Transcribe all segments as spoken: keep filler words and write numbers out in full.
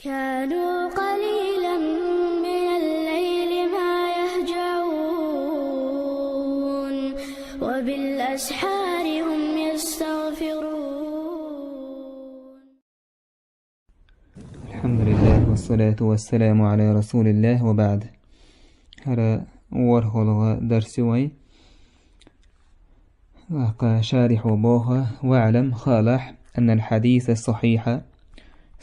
كانوا قليلا من الليل ما يهجعون، وبالأسحار هم يستغفرون. الحمد لله والصلاة والسلام على رسول الله وبعد. هرا ورهولغا درسي وي. وقا شارح وبوخا: واعلم، خالح، أن الحديث الصحيح،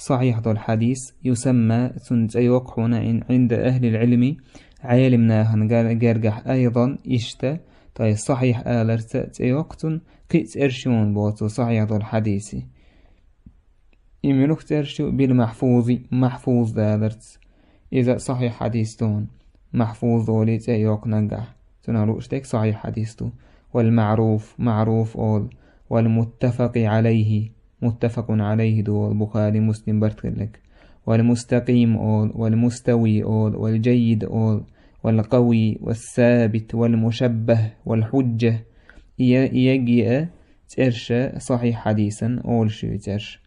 صحيح ذو الحديث، يسمى، تنت أيوقحون عند أهل العلم، عالم ناهن قرقح أيضا إشتا، طيب، صحيح آلرت أيوقتن قيت إرشون بوتو صحيح ذو الحديث. إملوك ترشو بالمحفوظ، محفوظ دادرت. إذا صحيح حديث دون، محفوظ دولي تأيوك ننقح. تنالو اشتك صحيح حديث دو. والمعروف، معروف أول. والمتفق عليه، متفق عليه دو، البخاري مسلم برتغلك. والمستقيم أول، والمستوي أول، والجيد أول، والقوي، والثابت، والمشبه، والحجة. إيا، إيا جيئة ترشا صحيح حديثا أول شو ترش.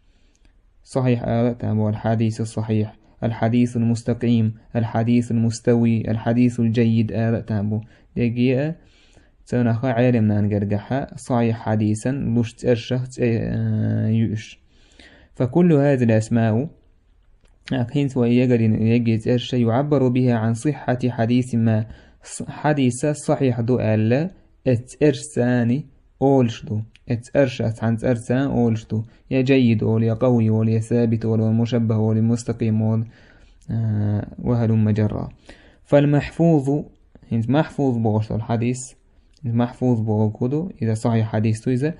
صحيح آلة تامبو الحديث الصحيح، الحديث المستقيم، الحديث المستوي، الحديث الجيد آلة تامبو. دقيقة، تونخا عالم نان قرقحة، صحيح حديثا، لوش ترشخ، آه، يؤش. فكل هذه الأسماء، أكينت ويقرين يجي ترشا، يعبر بها عن صحة حديث ما. ص-، حديث صحيح دو ألا، اترساني أولش دو. اتأرشت عن تأرسان أولش دو. يا جيد أول، يا قوي أول، يا ثابت أول، يا مشبه أول، يا مستقيم أول. آه، وهلم جرا. فالمحفوظ، هنت محفوظ بوغش الحديث. هنت محفوظ بوغ كدو، إذا صحيح حديث تو إذا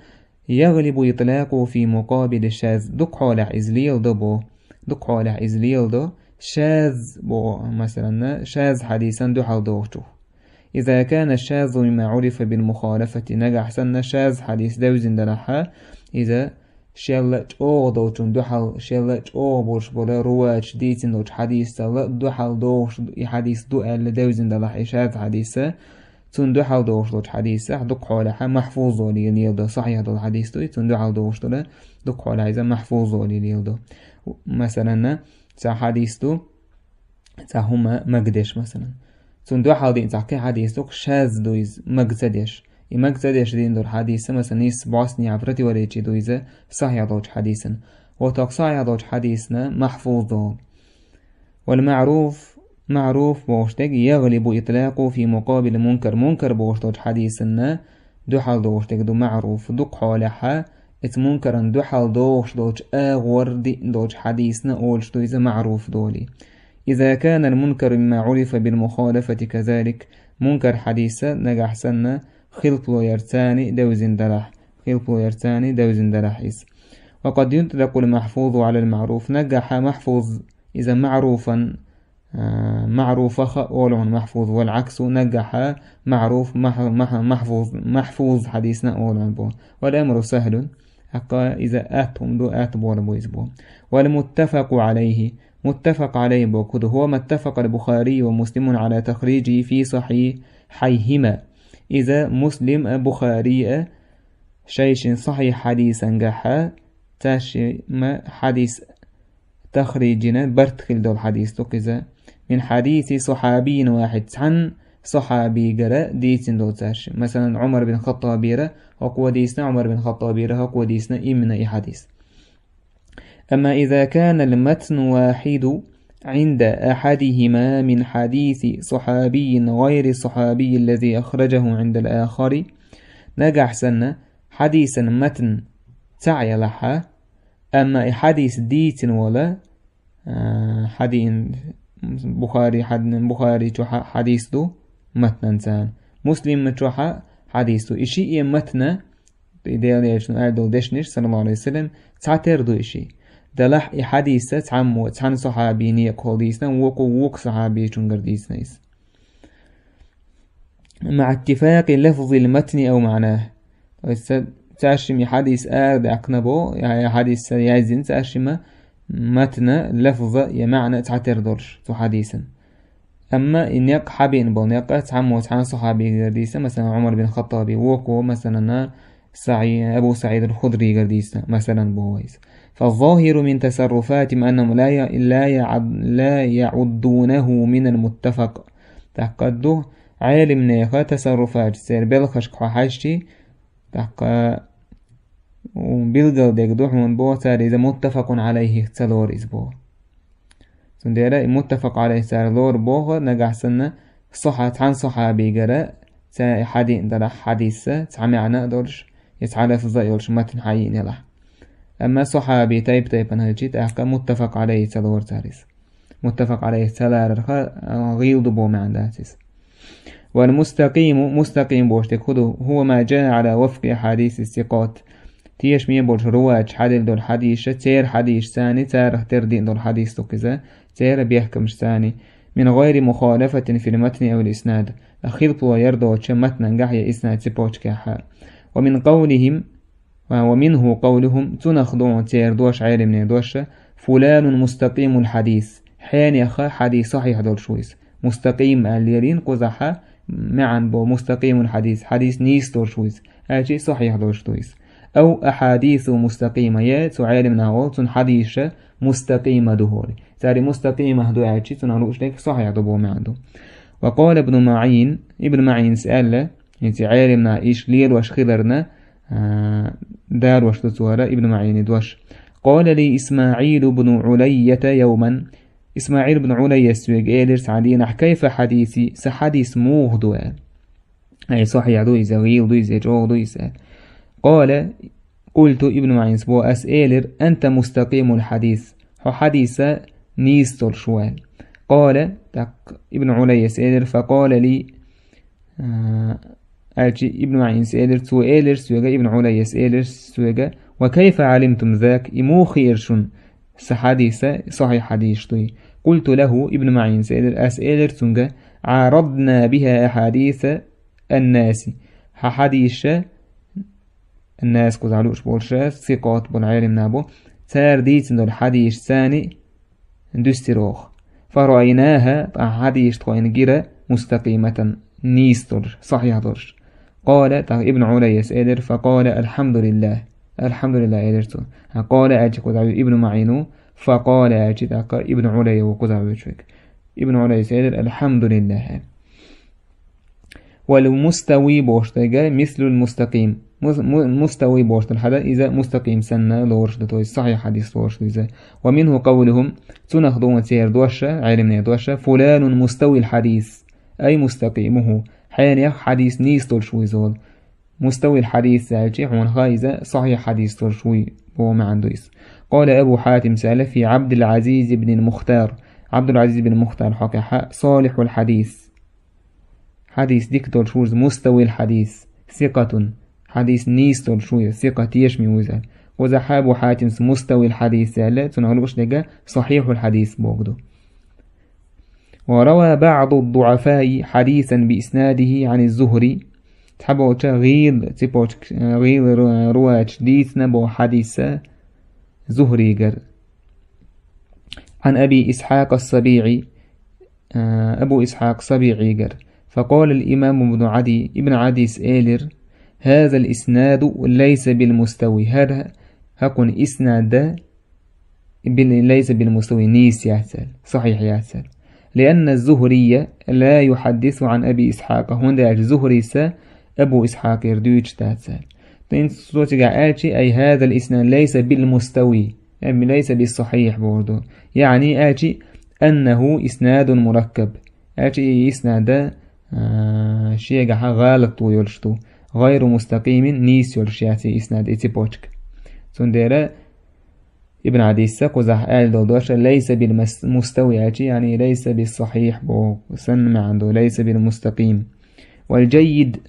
يغلب إطلاقه في مقابل الشاذ. دك حولح إذ ليل دبو. دك حولح إذ ليل دو. شاذ بو، مثلا، شاذ حديثا دو حال دوغشو. إذا كان الشاذ مما عرف بالمخالفة، نجح سنة شاذ حديث دوزن دلحة. إذا شيلا چوغ دوچون دو حال، شيلا چوغ بوش بولا رواج ديتن دوچ حديث سلا دو حال دوغش، إي حديث دو ألا دوزن دلحة شاذ حديث. تون دو حال دوغش دوچ حديث، دك حولها محفوظ دولي ليل دو، صحيح دول حديث دوي، تون دو حال دوغش دولا، دك حولها إذا محفوظ دولي ليل دو. مثلا، تا حديث دو، تا هما مقدش مثلا. تون دو حال دين تا كي حديث دوك شاذ دويز مقتدش. إي مقتدش دين دور حديث مثلا نيس بواسني عفرتي وليتشي دويز صحيح دوچ حديثا. وتوك صحيح دوچ حديثنا محفوظ دول. والمعروف، معروف بوشتك يغلب إطلاقه في مقابل منكر. منكر بوشتوج حديثنا دو حال دوشتك دو معروف دو قولحة. إت منكرا دو حال دوش دوش آغور دي دوش حديثنا أولش دو إذا معروف دولي. إذا كان المنكر مما عرف بالمخالفة كذلك، منكر حديثة نجح سنة خلط لو يرتاني دوزن دلح، خلط لو يرتاني دوزن دلح إس. وقد يطلق المحفوظ على المعروف، نجح محفوظ إذا معروفا، آه، معروف خ أولون محفوظ، والعكس نجح معروف مح-، مح-، محفوظ، محفوظ حديثنا أولون بو. والأمر سهل، حقا إذا آتهم دو آت بول بويز بو. والمتفق عليه، متفق عليه بو كده هو ما اتفق البخاري ومسلم على تخريجه في صحيحيهما. إذا مسلم بخاري شيش صحيح حديثا قحا تاشي ما حديث تخريجنا برتخل دول حديث تقزا من حديث صحابي واحد عن صحابي قرا ديتن دول تاشي. مثلا عمر بن خطاب يرا هو قوة ديسنا، عمر بن خطاب يرا هو قوة ديسنا إمنا إي حديث. أما إذا كان المتن واحد عند أحدهما من حديث صحابي غير الصحابي الذي أخرجه عند الآخر، نجح سنة حديثا متن تعي لحا، أما حديث ديتن ولا، آه، حديث بخاري، حد-، بخاري چو ح-، حديث دو متنا تان. مسلم چو ح-، حديث دو. إشي إيه متنا إديال يشن آدل دشنش صلى الله عليه وسلم تعتر دو إشي. دلح إي حديثة تعمو تعن صحابي نية قول ديسنا وقو وق صحابي چون قرديسنا إس. مع اتفاق لفظ المتن أو معناه. ويسا تعشمي حديث آد أقنبو، يعني حديث يازن تعشم متن لفظ يمعنى تعتر دورش تو حديثا. أما إن يق حبين بون يق تعمو تعن صحابي قرديسة، مثلا عمر بن خطابي ووكو، مثلا سعي-، أبو سعيد الخدري قرديسة، مثلا بويس. فالظاهر من تصرفاتهم أنهم لا ي- لا يعد- لا يعدونه من المتفق. ТӀаккха ду Ӏелимнеха тасарруфаташ, церан белхашка хьо хьаьжчи, тӀаккха билгал дерг ду хьона боху цара иза муттафакъун Ӏалайхих ца лору иза боху. Цундела и муттафакъ Ӏалайхи цара лору боху, нагахь санна сахьа-, цхьана сахьабигара ца и хьадиъна далахь хьадисса цхьа маьӀна а долуш, я цхьа лафза а йолуш матн хьайиъна ялахь. Амма сахьаби тайп-тайпана хилчи, тӀаккха муттафакъ Ӏалайхи ца лору цара иза. Муттафакъ Ӏалайхи ца ларарха, а, гӀийла ду боху маьӀна дац иза. والمستقيم, мустакъим бохуш дерг хӀун ду, هو ما جاء على وفق أحاديث الثقات. Тешаме болчу руваташ хьадина долу хьадисаш, церан хьадисашца, царах тера диъна долу хьадис ду иза, церан бехкамашца, من غير مخالفة في المتن أو الإسناد, хилпало яр доцучу матнангахь я иснад цепочкехь. ومن قولهم, а, ومنه قولهم, цунах ду церан дош, Ӏелимнера дош, فلان مستقيم الحديث, хьенеха хьадис сахьихь долуш ву иза. Мустакъим аьлла лелийна кхузахь, маьӀна бо мустакъимул хьадис, хьадис нийса долуш ву иза, аьлчи сахьихь долуш ду иза. أو أحاديث مستقيمة, я цу Ӏелимнаха олу, цуьнан хьадисаш мустакъима ду хӀора. Цара мустакъима ду аьлчи, цунах лууш дерг сахьихь ду боху маьӀна ду. وقال ابن معين, Ибн МаӀинас аьлла, хӀинца Ӏелимнаха иштта лелош хиларна, а, далош ду цара Ибн МаӀина дош. قال لي إسماعيل بن علية يوما, ИсмаӀил ибн Ӏулайяс соьга элира цхьана дийнахь: كيف حديثي, сан хьадис муха ду аьлла. Ай, сахьихь ду иза, гӀийла ду иза, чӀогӀа ду иза аьлла. قال, قلت, Ибн МаӀинас бо, ас элира: أنت مستقيم الحديث, хьо хьадис нийса долуш ву аьлла. قال, тӀаккха Ибн Ӏулайяс элира: فقال لي, а, аьлчи Ибн МаӀинас элира, цо элира соьга, Ибн Ӏулайяс элира соьга: وكيف علمتم ذاك, и муха хиира шуна, сан хьадис сахьихь хьадисаш дуй? قلت له, Ибн МаӀинас элира, ас элира цуьнга: عارضنا بها أحاديث الناس, хьан хьадисаш, الناس кхузахь лууш болуш, сикъат болу Ӏелимнах бу, цара дийцина долу хьадисашца дуьстира оха. فرأيناها, тӀаккха хьадисаш тхойна гира, مستقيمة, нийса долуш, сахьихь долуш. قال, тӀаккха Ибн Ӏулайяс элира: فقال: الحمد لله. الحمد لله элира цо. А, قال аьлчи кхузахь ву Ибн МаӀин ву, فقال аьлчи тӀаккха Ибн Ӏулайя ву кхузахь вуьйцург. Ибн Ӏулайяс элира: الحمد لله. والمستوي бохуш дерг مثل المستقيم. Мус-, му-, мустави бохуш дерг хьада, иза мустакъим санна лоруш ду, то есть сахьихь хьадис лоруш ду иза. ومنه قولهم, цунах ду церан дош, Ӏелимнех дош: فلان مستوي الحديث, أي مستقيمه. Хьенех хьадис нийса долуш ву иза олу. Мустави хьадис аьлчи, хьуна хаьа иза сахьихь хьадис долуш вуй боху маьӀна ду иза. قال أبو حاتم سأل في عبد العزيز بن المختار. Ӏабдул-Ӏазиз бин Мухтар хьокъехь صالح الحديث. Хьадис дика долуш ву иза, مستوي الحديث, ثقة. Хьадис нийса долуш ву иза, сикъа, тешаме ву иза. Кхузахь Абу Хьатимас مستوي الحديث аьлла, цунах лууш дерг صحيح الحديث боху ду. وروى بعض الضعفاء حديثا بإسناده عن الزهري. Цхьаболча гӀийла цепочка, гӀийла ру-, руваташ дийцина боху хьадис Зухригара. عن أبي إسحاق السبيعي, а, Абу Исхьакъ Сабиъигара. فقال الإمام ابن عدي, Ибн Ӏадис элира: هذا الإسناد ليس بالمستوي. ХӀара хӀокхуьнан иснад бил-, ليس بالمستوي, нийса яц аьлла, сахьихь яц аьлла. لأن الزهري لا يحدث عن أبي إسحاق. ХӀунда аьлча Зухрис Абу Исхьакъера дуьйцуш дац аьлла. ХӀинца цо цигахь аьлчи, أي هذا الإسناد ليس بالمستوي, أي ليس بالصحيح бохур ду. يعني аьлчи, أنه إسناد مركب. Аьлчи и иснад, а, шегахь гӀалат ву йолуш ду. غير مستقيم, нийса йолуш яц и иснад, и цепочка. Цундела Ибн Ӏадиса кхузахь аьлла долу дош ليس بالمستوي аьлчи, يعني ليس بالصحيح боху санна маьӀна ду, ليس بالمستقيم. والجيد,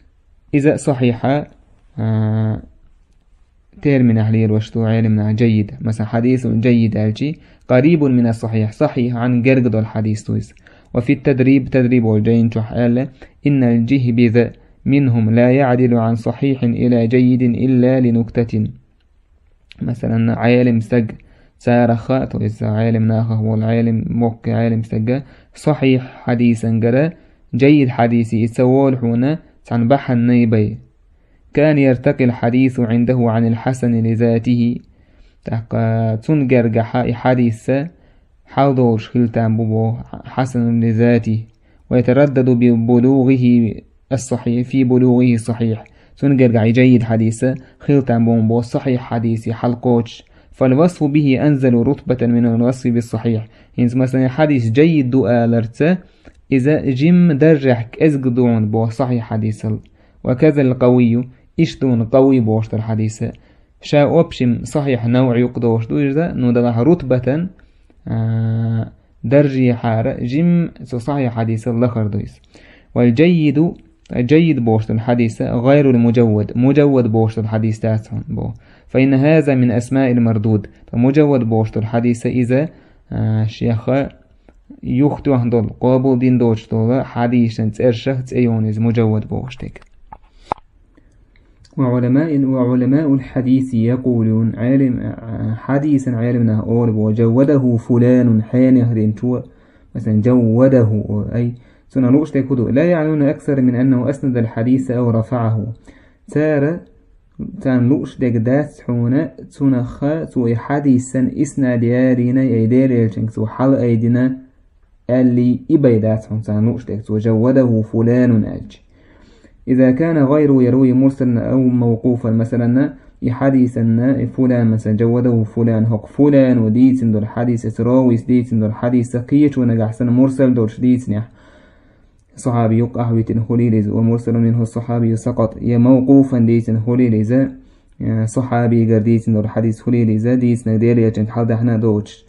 иза сахьихь, а, терминехь лелош ду Ӏелимнаха джаййид. Масала, حديث جيد аьлчи, قريب من الصحيح, сахьихьан герга долу хьадис ду иза. وفي التدريب, Тадриб волчу жайна чохь аьлла: إن الجهبذ منهم لا يعدل عن صحيح إلى جيد إلا لنكتة. Масалан, Ӏелим стаг царах, то есть Ӏелим нахах волу Ӏелим, моккхий Ӏелим стаг, сахьихь хьадисангара джаййид хьадисе и ца волу хьуна цхьана бахьанна бай. كان يرتقي الحديث عنده عن الحسن لذاته. ТӀаккха цунна гергахьа и хьадис хьал долуш хила там бу боху, хьасанун ли зати, ва ятараддаду би булугӀихи ас-сахьихь, фи булугӀихи сахьихь. Цунна гергахьа и джайид хьадис хила там бу боху сахьихь хьадисе хьал кхочуш. Фал васфу бихи анзалу рутбатан минал васфи бис-сахьихь. ХӀинца, масалан, хьадис джайид ду аларца, иза жимма даржехь кӀезиг ду боху сахьихь хьадисал. Ва казал къавийю, иштта ду къавий бохуш долу хьадис. Ша общем сахьихь навӀ юкъа дохуш ду иза, ну далахь рутбатан, а, даржехьара жимма цу сахьихь хьадисал лахара ду иза. Вал джайиду, джайид бохуш долу хьадис, гӀайрул муджаввад, муджаввад бохуш долу хьадис дац хьуна боху. Фа инна хаза мин асмаил мардуд. Ткъа муджаввад бохуш долу хьадис иза, а, шеха юхатоьхна долу, къобалдина доцуш долу хьадисийн цӀершах цӀе йолу иза муджаввад бохуш дерг. وعلماء، وعلماء الحديث يقولون، Ӏелим-, хьадисан Ӏелам нах олу боху, جوده فلان، хьенех динчо, масалан, جوده олу, ай, цунах лууш дерг хӀун ду, لا يعنون أكثر من أنه أسند الحديث أو رفعه. Цара, царна лууш дерг дац хьуна, цунах цо и хьадисан иснад ярийна, ай Делан элчанга цо хьал айдина, аьллий, и бай дац хьуна царна лууш дерг, цо جوده فلان аьлча. إذا كان غيره يرويه مرسلا أو موقوفا، масалан, и хьадисан, и фулан, масалан, جوده فلان, хӀокху фулано дийцина долу хьадис, эцу равис дийцина долу хьадис, кхечо нагахь санна мурсал долуш дийцинехь, сахьаби юккъахь витина хуьлийла иза, ومرسل منه الصحابي سقط, я мавкъуфан дийцина хуьлийла иза, э, сахьабигара дийцина долу хьадис хуьлийла иза, дийцинарг Делан элчанга хьалдаьхна а доцуш.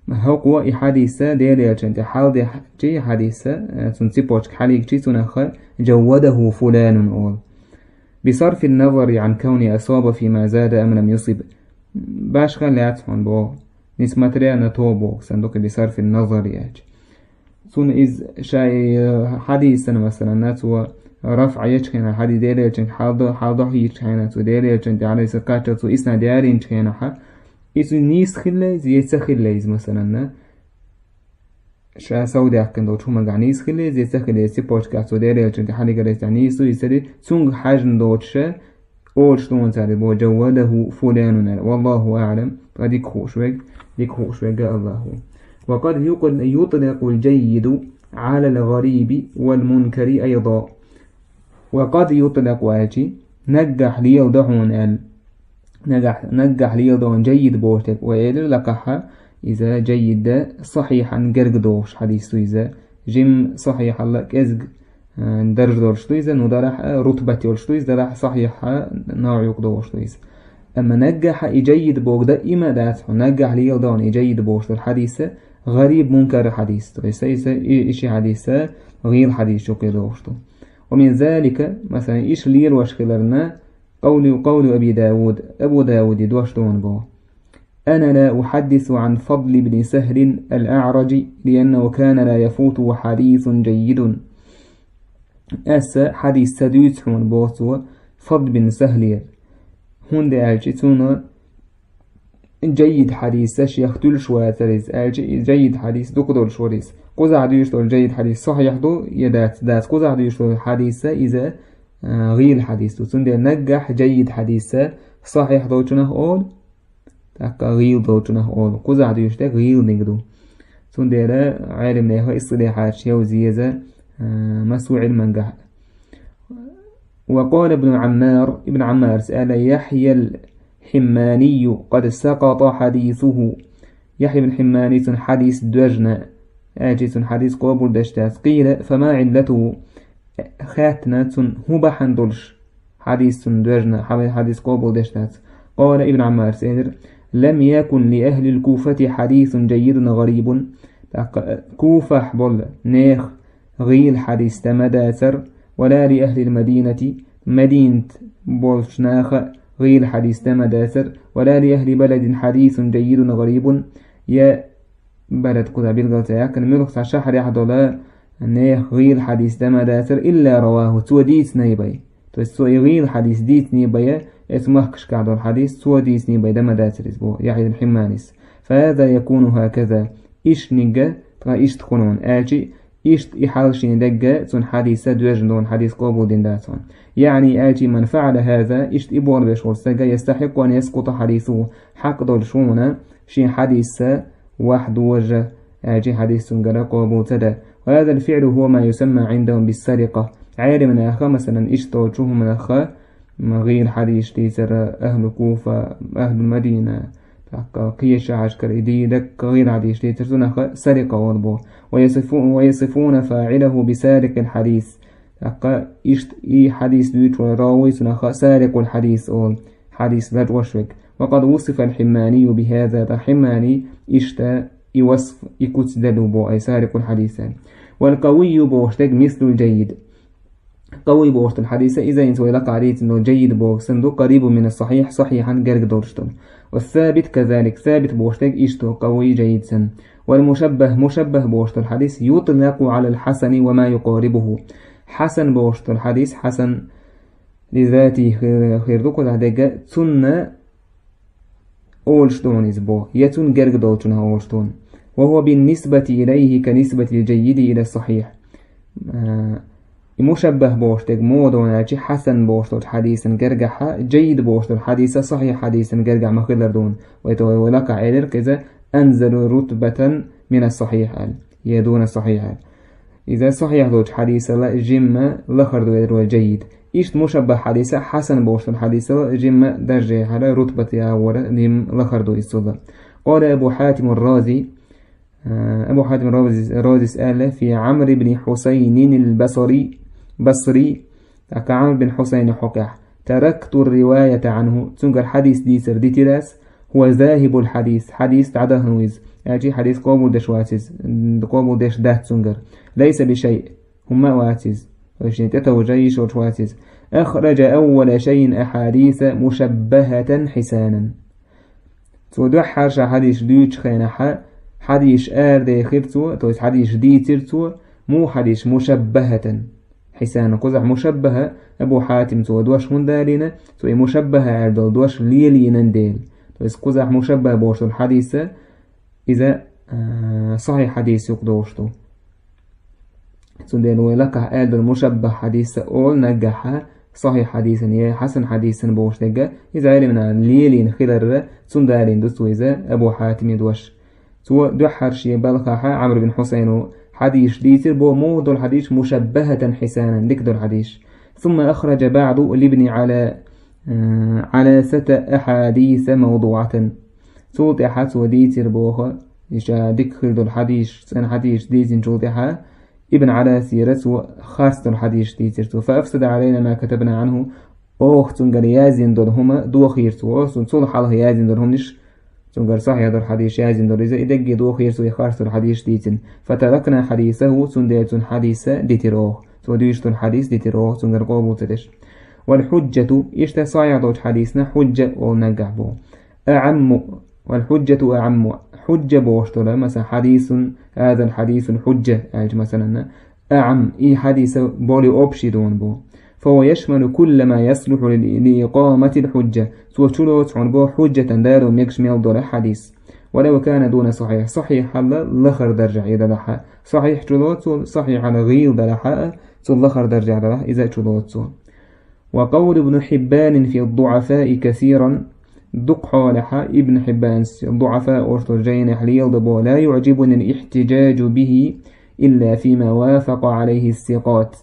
ХӀокхо и хьадис Делан элчанна тӀе хьалдехчий, хьадис, э, цуьнан цепочка хьалийгчий, цунах جوده فلان олу. بصرف النظر عن كونه أصاب فيما زاد أم لم يصب. Башха лаьцна хьуна боху, несмотря на то боху, сан дукха بصرف النظر аьлча. Цунна иза ша и, э, хьадисан, масалан, цо рафӀ ечу хенахь, хьадис Делан элчанга хьалдо-, хьалдохьийчу хенахь, цо Делан элчанна тӀе хьалайса кхаччалц цо иснад ярийначу хенахь, иза нийса хилла иза, я ца хилла иза, масалан, ша сов даьккхина долчу хӀуманга нийса хилла иза, я ца хилла иза, цепочках цо Делан элчанна тӀе хьалигарайса нийса ду иза ца де, цунга хьаьжна доцуша, олуш ду цара боху جوده فلان аьлла. والله أعلم, ткъа дика хууш верг, дика хууш верг Аллах ву. وقد يقل-، يطلق الجيد على الغريب والمنكر أيضا. وقد يطلق аьлчи, наггахь леладо хьуна аьлла. Наггахь, наггахь леладо хьуна джайид бохуш дерг, ва элира лакхахьа, иза джайид да, сахьихьан герга дохуш хьадис ду иза. Жим сахьихьалла кӀезиг, э, дарж долуш ду иза, ну дарахь, э, рутбат йолуш ду иза, дарахь сахьихьа навӀ юкъа дохуш ду иза. Амма наггахьа и джайид боху даима дац хьуна, наггахь леладо хьуна и джайид бохуш долу хьадис, гӀариб мункар хьадис ду. Иза, иза, и, и ши хьадис, гӀийла хьадис чу кхе дохуш ду. ومن ذلك, масалан, иша лелош хиларна, قول، قول أبي داود, Абу Дауди дош ду хьуна боху. أنا لا أحدث عن فضل بن سهل الأعرج لأنه كان لا يفوته حديث جيد. Аса хьадис ца дуьйцу хьуна боху цо Фадл бин Сахьлера. ХӀунда аьлча цунна джайид хьадис шех туьлуш вацара иза, аьлча и джайид хьадис дукха долуш вара иза. Кхузахь дуьйцуш долу джайид хьадис сахьихь ду, я дац, дац. Кхузахь дуьйцуш долу хьадис иза, а, гӀийла хьадис ду. Цундела наггахь джайид хьадис сахьихь долчунах олу, тӀаккха гӀийла долчунах олу. Кхузахь дуьйцуш дерг гӀийла динг ду. Цундела Ӏелимнеха ислилехьачу евза еза, а, массо а Ӏилмангахь. وقال ابن عمار، ابن عمار аьлла, يحيى الحماني قد سقط حديثه. Яхья ибн Хьиммани цун хьадис доьжна, аьлча цун хьадис къобал деш дац. قيل: فما علته؟ Хаьттина цун хӀун бахьана долуш хьадис цун доьжна, хьа-, хьадис къобал деш дац. قال ابن عمار элира: لم يكن لأهل الكوفة حديث جيد غريب. ТӀаккха Куфахь болу нехан гӀийла хьадис дан ма дацара, ولا لأهل المدينة, Мадинат болчу наха гӀийла хьадис дан ма дацара, ولا لأهل بلد حديث جيد غريب, я балад кхузахь билгал ца яьккхина, муьлхха цхьа шахьарехь долу нехан гӀийла хьадис дан ма дацара, إلا رواه, цо дийцинай бен. То есть цо и гӀийла хьадис дийцинай бен, эцу махкашкахь долу хьадис цо дийцинай бен дан ма дацара иза боху, Яхья ибн Хьимманис. فهذا يكون هكذا. Иштаниг, тхан иштта хуьлу хьуна, аьлча Иштта и хьал шен дегга цун хьадиса доьжна долу хьадис къобалдина дац хьуна. يعني аьлчи من فعل هذا, иштта и болх беш волу стага, يستحق أن يسقط حديثه, хьакъ долуш ву хьуна шен хьадиса ваха дожа, аьлчи хьадис цуьнгара къобал ца дан. وهذا الفعل هو ما يسمى عندهم بالسرقة. Ӏеламнаха, масалан, иштта долчу хӀуманах гӀийла хьадисаш дийцар ахӀлу Куфа, ахӀлу Мадина, тӀаккха кхечу шахьаршкара и дийна даккха гӀийла хьадисаш дийцар цунах сарикъа олу боху. ويصفو-, ويصفون فاعله بسارق الحديث. ТӀаккха иштта и хьадис дуьйцуш волу равий цунах сарикъул хьадис олу, хьадис лачкъош верг. وقد وصف الحماني بهذا, ткъа Хьиммани иштта и васф, и куц делла боху, ай сарикъул хьадис аьлла. والقوي бохуш дерг مثل الجيد. Къавий бохуш долу хьадиса, иза хӀинца вай лакхахь дийцина долу джаййид боху санна ду, قريب من الصحيح, сахьихьан герга долуш долу. والثابت كذلك, сабит бохуш дерг иштта ду, къавий, джаййид санна. والمشبه, мушаббах бохуш долу хьадис, يطلق على الحسن وما يقاربه. Хьасан бохуш долу хьадис, хьасан лизати хир, хир ду кхузахь дерг, цунна олуш ду хьуна иза боху, я цунна герга долчунах олуш ду хьуна. وهو بالنسبة إليه كنسبة الجيد إلى الصحيح. А, и мушаббах бохуш дерг муха ду хьуна аьлчи, хьасан бохуш долчу хьадисан гергахьа, джаййид бохуш долчу хьадиса сахьихь хьадисан гергахь ма-хиллара ду хьуна. Вай то вай лакхахь элира-кх иза, أنزل رتبة من الصحيح аьлла, я دون الصحيح аьлла. Иза сахьихь долчу хьадисала жимма лахара ду элира вай джаййид. Иштта мушаббах хьадиса, хьасан бохуш долу хьадисала жимма даржехьара, рутбат яхьара, жимма лахара ду иза цуьнан. قال أبو حاتم الرازي, а, Абу Хьатим Рази-, Разис аьлла, في عمرو بن حسين البصري, Басри, тӀаккха Ӏамр бин Хьусайна хьокъехь, تركت الرواية عنه, цуьнгара хьадис дийцар дитира ас, هو ذاهب الحديث, хьадис дӀадахана ву иза, аьлчи хьадис къобалдеш вац иза, къобалдеш дац цуьнгара. ليس بشيء, хӀумма а вац иза. Вай шен тӀетовжа йиш йолуш вац иза. أخرج أول شيء أحاديث مشبهة حسانا. Цо дуьххьара ша хьадисаш дуьйцучу хенахьа, хьадисаш арадехира цо, то есть хьадисаш дийцира цо, муха хьадисаш, مشبهة حسانا. Кхузахь мушаббаха Абу Хьатим цо дош хӀунда далийна, цо и мушаббаха аьлла долу дош лелийнан дела. То есть кхузахь мушаббаха бохуш долу хьадиса, иза, а, сахьихь хьадис юкъа догӀуш ду. Цундела вай лакхахь аьлла долу мушаббах хьадиса олу наггахьа сахьихь хьадисан я хьасан хьадисан бохуш дерг, иза Ӏеламнаха лелийна хиларра, цундела далийна ду цо иза Абу Хьатиме дош. Цо дуьххьара шен балхахьа Ӏамр бин Хьусайно хьадисаш дийцира боху, муха долу хьадисаш, مشبهة حسانا, дика долу хьадисаш. ثم أخرج بعد لابن على, а, علاسة أحاديث موضوعة. Цул тӀаьхьа цо дийцира боху, иштта дика хир долу хьадисаш, цӀена хьадисаш дийцинчул тӀаьхьа, Ибн Ӏаласера цо харц долу хьадисаш дийцира цо. فأفسد علينا ما كتبنا عنه. Оха цуьнгара яздина долу хӀума дохийра цо. Оха цунна цул хьалха яздина долу хӀуманаш, цуьнгара сахьихь долу хьадисаш яздина долу иза, и дерриге дохийра цо, и харц долу хьадисаш дийцина. فتركنا حديثه, цундела цуьнан хьадиса дитира оха. Цо дуьйцуш долу хьадис дитира оха, цуьнгара къобал ца деш. والحجة, иштта сахьихь долчу хьадисна хьуджа олу наггахь боху. أعم, والحجة أعم. Хьуджа бохуш долу, масалан, حديث, هذا الحديث حجة аьлча, масалан, أعم, и хьадиса более общий ду хьуна боху. فهو يشمل كل ما يصلح ل-, لإقامة الحجة. Цо чулоцу хьуна боху хьуджатан дало мегаш мел долу хьадис. ولو كان دون صحيح. Сахьихьал лахара даржехь и далахьа. Сахьихь чулоцу, сахьихьал гӀийла далахьа, цул лахара даржехь далахь, иза чулоцу. وقول ابن حبان في الضعفاء كثيرا. Дукха хьолехьа Ибн Хьиббанс дуӀафа олуш долу жайнехь леладо боху: لا يعجبني الاحتجاج به إلا فيما وافق عليه الثقات.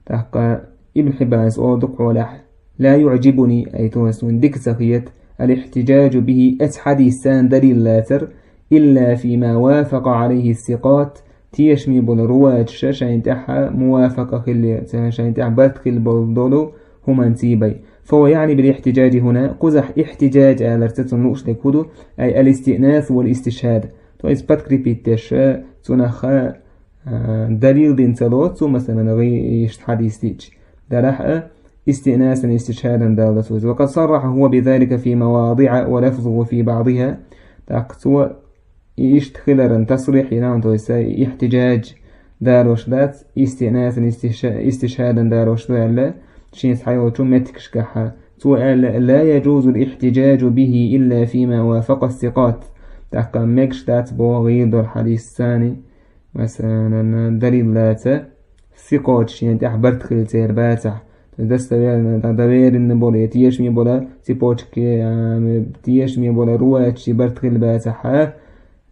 ТӀаккха Ибн Хьиббанс олу дукха хьолехь: لا يعجبني, ай, то есть суна дика ца хета, الاحتجاج به, оцу хьадисца далил лацар, إلا فيما وافق عليه الثقات, тешаме болу риваяташ шайна тӀехь мувафакъа хилла, шайна тӀехь барт хилла болу долу хӀуманций бай. فهو يعني بالاحتجاج هنا, кхузахь ихтиджаж аларца цунна лууш дерг хӀун ду, أي الاستئناس والاستشهاد. То есть подкрепить деш, цунах, а, далил дина ца лоцу, масалан, гӀи-, иштта хьадис дича. Делахь а, истиънасан, истишхӀадан дала дацу иза. وقد صرح هو بذلك في مواضع ولفظه في بعضها. ТӀаккха цо и иштта хиларан тасрихь йина, то есть, ихтиджаж далош дац, истиънасан, истиш-, истишхӀадан далош ду аьлла, шен цхьайолчу меттигашкахьа. Цо аьлла: لا يجوز الاحتجاج به إلا فيما وافق الثقات. ТӀаккха мегаш дац боху гӀийла долу хьадис цани, Масалан, далил лаца, сикъочу шена тӀехь барт хилла церан бацахь. Достоверно, доверенный болу, я тешаме болу цепочка, а, тешаме болу риваяташ барт хилла бацахь,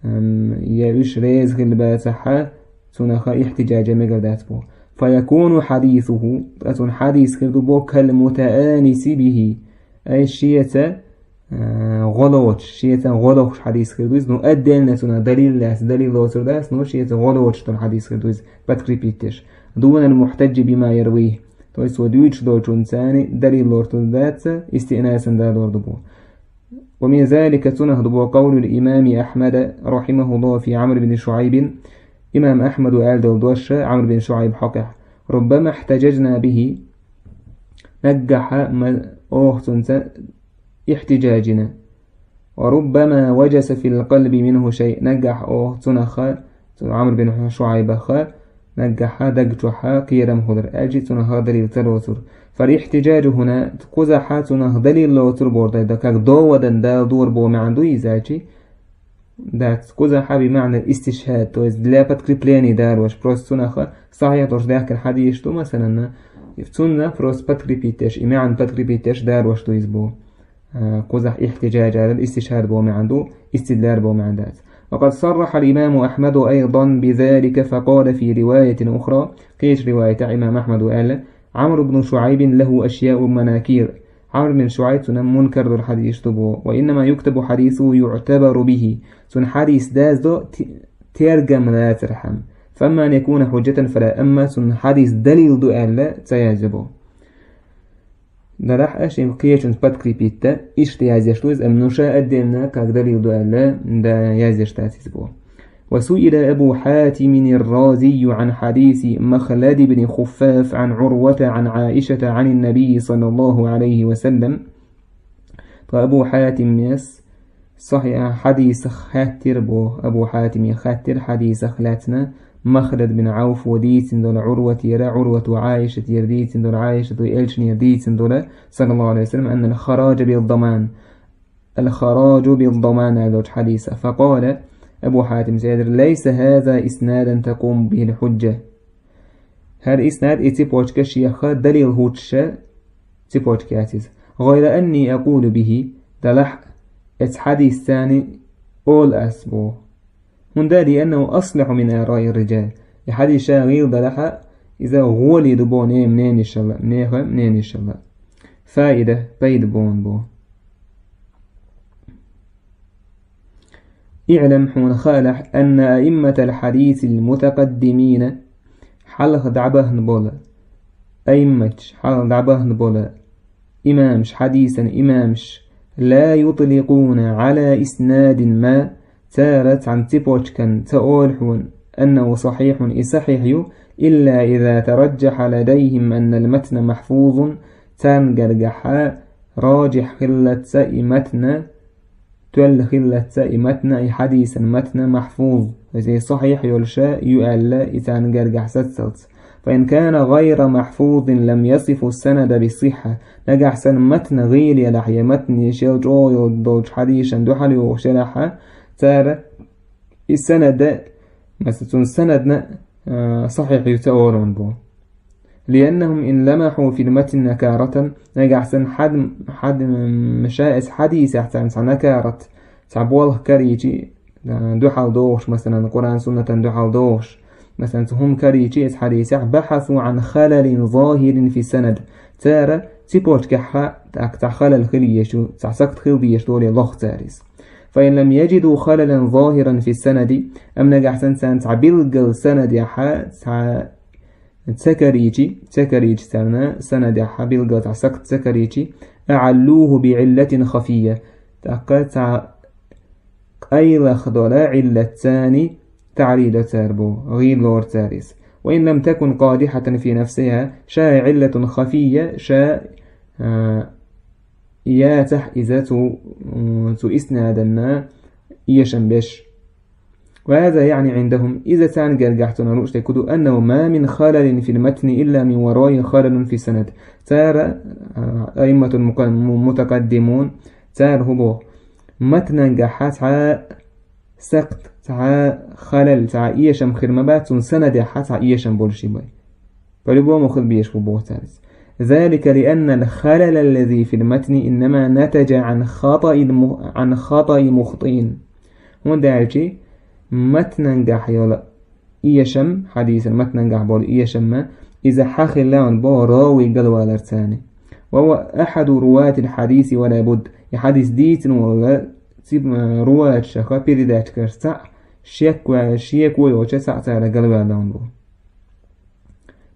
ам, я уьш реза хилла бацахь, цунах ихтиджаж ян мегар дац боху. فيكون حديثه, ткъа цуьнан хьадис хир ду боху, كالمتآنس به, ай шеца, а, гӀо лоцуш, шеца гӀо лохуш хьадис хир ду иза, ну, отдельно цунах далил лаьцна, далил лоцур дац, ну, шеца гӀо лоцуш долу хьадис хир ду иза, подкрепить деш. دون المحتج بما يرويه. То есть, цо дуьйцуш долчунна царна далил лоцур дац, истиънасан далор ду боху. ومن ذلك, цунах ду боху, قول الإمام أحمد رحمه الله في عمرو بن شعيب, имам Ахьмада аьлла долу дош Ӏамр бин ШуӀайб хьокъехь: ربما احتججنا به, наггахь ма оха цунца ихтиджаж йина. وربما وجس في القلب منه شيء, наггахь оха цунах, цу Ӏамр бин ШуӀайбах, наггахь даг чохь кхерам хуьлура, аьлча цунах далил ца лоцура. فالاحتجاج هنا, кхузахь цунах далил лоцур боху дай, дан как доводан дала дора боху маьӀна ду иза аьлча, дац. Кхузахь بمعنى الاستشهاد, то есть для подкрепления далош, просто цунах сахьихь долуш даьхкина хьадисаш ду, масалан, цунна просто подкрепить деш, и маьӀна подкрепить деш далош ду иза боху. А, кхузахь ихтиджаж алар, истишхад боху маьӀна ду, истидлал боху маьӀна дац. وقد صرح الإمام أحمد أيضا بذلك فقال في رواية أخرى, кхечу риваятехь имам Ахьмада аьлла: عمرو بن شعيب له أشياء مناكير. Ӏамр бин ШуӀайб цунна мункар долу хьадисаш ду боху. وإنما يكتب حديثه يعتبر به. Цунна хьадис даздо те-, тергам лацархьама. فأما أن يكون حجة فلا, амма цунна хьадис далил ду аьлла ца язйо боху. Делахь а шен кхечунца подкрепить дан, иштта язъеш ду иза, амма ну ша отдельно как далил ду аьлла, да, язъеш дац иза боху. وسئل أبو حاتم الرازي عن حديث مخلد بن خفاف عن عروة عن عائشة عن النبي صلى الله عليه وسلم. Ткъа Абу Хьатимас сахьихь хьадисах хаьттира боху, Абу Хьатиме хаьттира хьадисах лаьцна, Махлад бин Ӏавфо дийцина долу Ӏурватера, Ӏурвато Ӏайшатера дийцина долу, Ӏайшато элчанера дийцина долу, саллаллаху алейхи ва саллям, аннал хараджа бил даман. Ал хараджу бил даман аьллачу хьадиса. Факъала, Абу Хьатимас элира: «Лайса хаза иснадан такуму бихил хьуджа». ХӀара иснад, и цепочка шеха далил хӀуттуша цепочка яц иза. Гъайра анни акъулу бихи, далахь эцу хьадисцани олу ас боху. ХӀунда, лианнаху аслаху мин араи риджал. И хьадис ша гӀийла далахьа, иза гӀоле ду бо нем ненишалла, неха ненишалла. Фаида, пайда бон бо. Иълам, хьуна хаалахь, анна аимматал хьадисил мутакъаддимина, хьалха дӀабахна бола, аимматаш, хьалха дӀабахна бола имамаш, хьадисан имамаш, ла ютликъуна гӀала иснадин ма, цара цхьана цепочкан ца олу хьуна, аннаху сахьихьун, и сахьихь ю, илла иза тараджжахьа ладайхим аннал матна махьфузун, царна гаргахьа раджихь хиллаца и матна, тоьлла хиллаца и матна, и хьадисан матна махьфуз, иза сахьихь йолуша ю аьлла, и царна гаргахь саццалц. Фа ин кана гӀайра махьфузин лам ясифу санада бисихьа. Нагахь санна матна гӀийла елахь, я матна шел чӀогӀа йолу долчу хьадийшан дуьхьал йогӀуш елахьа, цара и санада, масала, цунна санадна, а, сахьихь ю ца олун бу. Лианнахум ин ламахьу фил матни накаратан, нагахь санна хьад-, хьад-, м, ша эс хьадийсехь царна цхьа накарат, цхьа болх карийчи, а, дуьхьал догӀуш, масалан, Къуръан-Суннатан дуьхьал догӀуш, масалан, цу хӀума карийчи эс хьадийсехь, бахьасу ан халалин захирин фи санад. Цара цепочкехьа, так, цхьа халал хила езаш ю, цхьа сакат хила дезаш доле лоху цара иза. Фа ин лам яджиду халалан захиран фи санади, амма нагахь санна царна цхьа билггал санадехьа, цхьа ца карийчи, ца карийчи царна санадехьа билггал цхьа сакат ца карийчи, аӀаллуху би Ӏиллатин хафийя. ТӀаккха цхьа къайлаха дола Ӏиллатцани таӀридо цара бу, гӀийла лору цара иза. Ва ин лам такун къадихьатан фи нафсиха, ша Ӏиллатун хафийя, ша, а, яцахь иза цу, м, цу иснаданна эшам беш. Ва хаза яъни Ӏиндахум, иза царна гергахь цунах лууш дерг ду, аннаху ма мин халалин фил матни илла мин вараи халалун фи санад. Цара, а, аимматул мука-, му-, мутакаддимун, цара хӀу боху, матнангахьа цхьа сакът, цхьа халал, цхьа эшам хир ма бац, цун санадехьа цхьа эшам болуш бай. По-любому хила безаш бу боху цаьрца. ذلك لأن الخلل الذي في المتن إنما نتج عن خطأ الم-، عن خطأ مخطئ. ХӀунда аьлча матнангахь йолу эшам, хьадисан матнангахь болу эшамма, иза хьахиллаун бо ровий галваларцани. وهو أحد رواة الحديث ولا بد. И хьадис дийцина волу ци-, м, руатшаха, передачкарш цхьаъ, шек-, шеко йолча цхьаъ цара галваьллаун бу.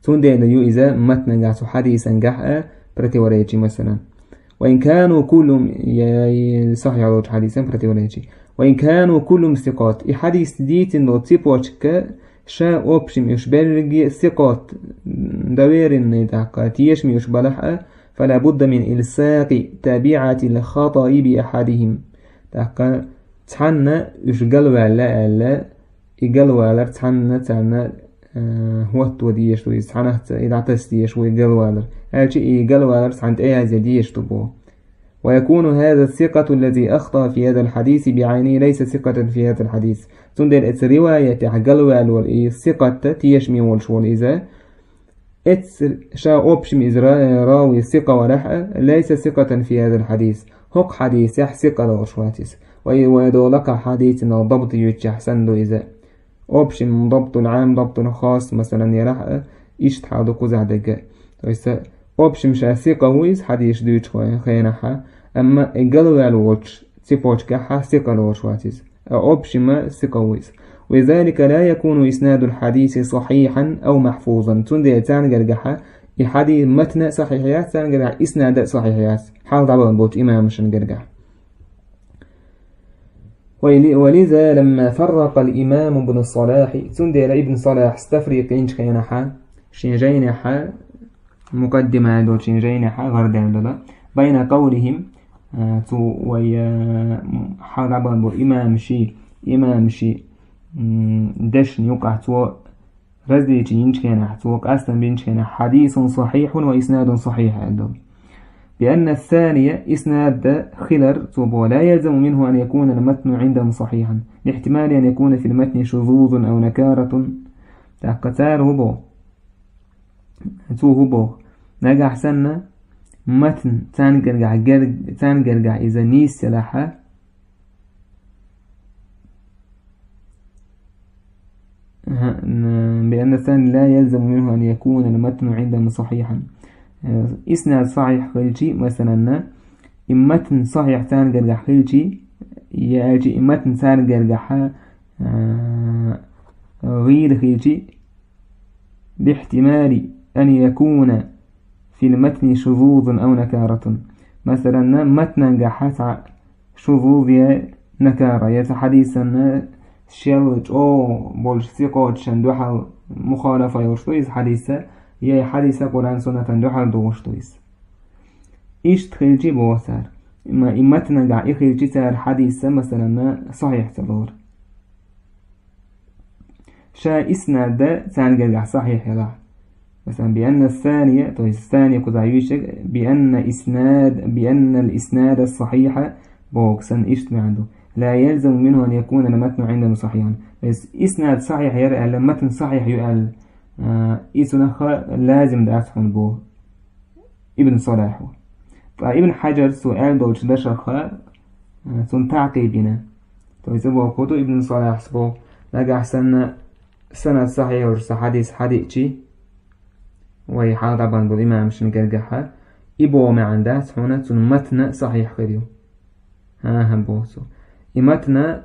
Цундела ю иза матнангахь цу хьадисангахь а противоречи, масалан. وإن كانوا كلهم, я, я, сахьихь йолчу хьадисан противоречи. وإن كانوا كلهم ثقات. И хьадис дийцина долу цепочка ша общем уьш берриге сикъот, доверенный, тӀаккха тешаме уьш балахь а, فلا بد من إلصاق تبعة الخطأ بأحدهم. ТӀаккха цхьанна уьш галваьлла аьлла, и галвалар цхьанна царна, э, хӀотто дезаш ду иза, цхьанахца и дӀатаса дезаш ву и галвалар. Аьлча и галвалар цхьаьна тӀеязъян дезаш ду боху. ويكون هذا الثقة الذي أخطأ في هذا الحديث بعينه ليس ثقة في هذا الحديث. Цундела эца риваятехь галваьлла волу и сикъат, тешаме волуш волу иза, эца ша общем иза ра-, рави сикъа варахь а, ليس ثقة في هذا الحديث. ХӀокху хьадисехь сикъа лоруш вац иза. Вай, вай долакха хьадисина дабт юьйцучехь санна ду иза. Общем, дабтул Ӏам, дабтул хас, масалан, ярахь а, иштта хьал ду кхузахь дерг а. То есть, общем, ша сикъа ву иза хьадис дуьйцучу хенахь, амма и галваьлла волчу цепочкахь сикъа лоруш вац иза. А общем, сикъа ву иза. ولذلك لا يكون إسناد الحديث صحيحا أو محفوظا. Цундела царна гергахь и хьади-, матна а сахьихь яц, царна гергахь иснада а сахьихь яц. Хьал дӀабахана болчу имамашна гергахь. ول-، ولذا لما فرق الإمام ابن الصلاح, цундела Ибн Салахьас тафрикъ йинчу хенахь, шен жайнехь, мукъаддима аьлла долчу шен жайнехь гӀарадаьлла, بين قولهم, а, цу вай, а, хьал дӀабахана болу имамаши, имамаши, м, дешна юкъахь цо различие йинчу хенахь, цо къастам бинчу хенахь, حديث صحيح وإسناد صحيح аьлла. بأن الثاني, иснад хилар, цо боху, لا يلزم منه أن يكون المتن عندهم صحيحا، لاحتمال أن يكون في المتن شذوذ أو نكارة. ТӀаккха цара хӀун боху? Цо хӀун боху? Нагахь санна, матн царна гергахь гер-, царна гергахь иза нийса елахь, أها، ن-، بأن الثاني لا يلزم منه أن يكون المتن عندهم صحيحا. Э, иснад сахьихь хилчи, масалан, и матн сахьихь царна гергахь хилчи, я аьлчи и матн царна гергахь, э, гӀийла хилчи, لاحتمال أن يكون في المتن شذوذ أو نكارة. Масалан, матнангахь цхьа шузуз я накара, я цхьа хьадисана шел чӀогӀа болчу сикъоташна дуьхьал мухалафа йолуш ду иза хьадиса, я и хьадиса Къуръан-Суннатан дуьхьал догӀуш ду иза. Иштта хилчи боху цара. Ма и матнагахь и хилчи цара хьадиса, масалан, сахьихь ца лору. Ша иснад царна гергахь сахьихь елахь. Масалан, بأن الثاني, то есть الثاني кхузахь юьйцург, بأن إسناد، بأن الإسناد الصحيح боху санна иштта маьӀна ду. لا يلزم منه أن يكون المتن عندهم صحيحا. То есть иснад сахьихь яра аьлла, матн сахьихь ю аьлла, а, и цунах лазим дац хьуна боху Ибн Салахьо. Ткъа Ибн Хьаджар цо аьлла долчу дашаха, а, цунна таӀкъиб йина. То есть, боху ду Ибн Салахьас боху, нагахь санна санад сахьихь йолуш цхьа хьадис хьадиъчи, вай хьалха дӀабахана болу имамашна гергахьа, и боху маьӀна дац хьуна, цуьнан матна сахьихь хир ю. ХӀан-хӀа, боху цо. И матна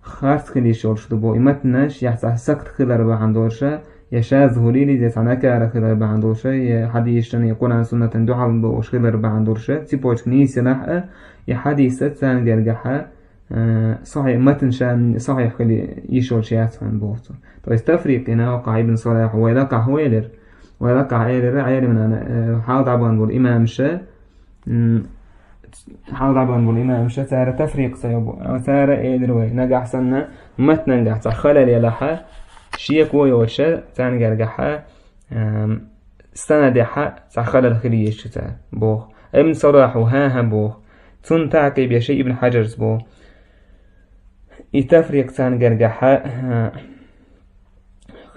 харц хила йиш йолуш ду боху. И матнаш я цхьа сакт хилар бахьана долуша, я шаз хӀулийли, я цхьа накара хилар бахьана долуша, я хьадисшан, я Къуръан-Суннатан дуьхьал бохуш хилар бахьана долуша, цепочка нийса елахь а, и хьадиса царна гергахьа, э, сахьихь, матн ша сахьихь хила йиш йолуш яц хьуна, боху цо. То есть тафрикъ йина хӀокхахь Ибн Салахьо, вай лакхахь хӀун элира? Вай лакхахь элира, Ӏелимнана, э, хьалха дӀабахана болу имамаша, м, хьалха дӀабахана болу имамаша, цара тафрикъ ца йо бу-, цара элира вай, нагахь санна матнангахь цхьа халал елахьа, шеко йоцуша, царна гергахьа, эм, санадехьа цхьа халал хила еза цара, боху. Ибн Салахьо, хӀан-хӀа, боху. Цунна таӀкъиб еш Ибн Хьаджарс боху. И тафрикъ царна гергахьа, а,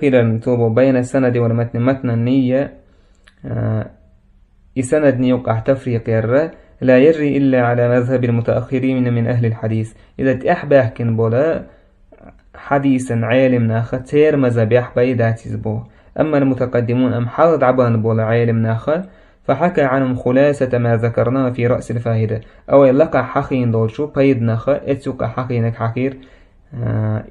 хиларна цо бо байна санади вал матни, матнанни я, а, и санадни юкъахь тафрикъ ярра, لا يجري إلا على مذهب المتأخرين من أهل الحديث. Иза тӀехь баьхкина бола хьадисан Ӏелимнаха церан мазхабехь бай дац иза бо. أما المتقدمون, амма хьалха дӀабаьхна бола Ӏелимнаха, فحكى عنهم خلاصة ما ذكرناه في رأس الفائدة. Ой лакхахь хьахийна долчу пайданаха, эцу юкъа хьахийнарг хьахийра, а,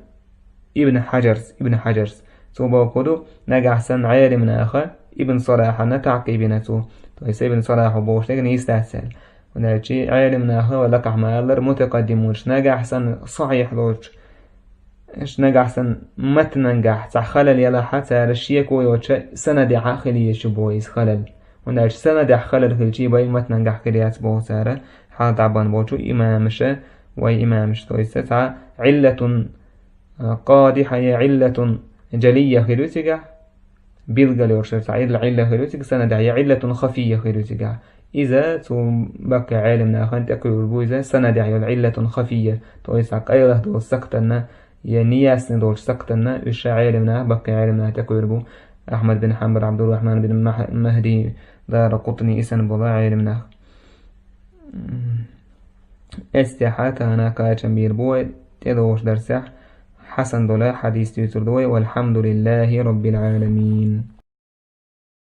Ибн Хьаджарс, Ибн Хьаджарс. Цо бохург ду, нагахь санна Ӏелимнаха Ибн Салахьана таӀкъиб йина цо. То есть Ибн Салахьо бохуш дерг нийса дац аьлла. ХӀунда аьлча Ӏелимнаха ва лакхахь ма-аллара мутакъаддимунаш, нагахь санна сахьихь долчу, аш нагахь санна матнангахь цхьа халал ялахьа, цара шеко йоцучу санадехьа хила еза бо иза халал. ХӀунда аьлча санадехь халал хилчий бай матнангахь хила яц боху цара, хьалха дӀабаьхна болчу имамаша, вай имамаш, то есть цхьа Ӏиллатун, а, къадихьа я Ӏиллатун жалийя хир ю цигахь, билгал йолуш цхьа Ӏилла, Ӏилла хир ю цигахь санадехь, я Ӏиллатун хафийя хир ю цигахь. Иза цу баккхий Ӏелимнахана тӀекхуьур бу иза санадехь йолу Ӏиллатун хафийя, то есть цхьа къайлаха долу сактанна, я неясный долчу сактанна, уьш ша Ӏелимнаха, баккхий Ӏелимнаха тӀекхуьур бу. Ахьмад бин Хьанбал, Абдуррахьман бин Мах-, Махди, Даракъутни, исан бола Ӏелимнах. М. Эцтехьа тахана кхачам бийр бу вай, тӀедогӀуш дарсехь хьасан долу хьадис дуьйцур ду вай. والحمد لله رب العالمين.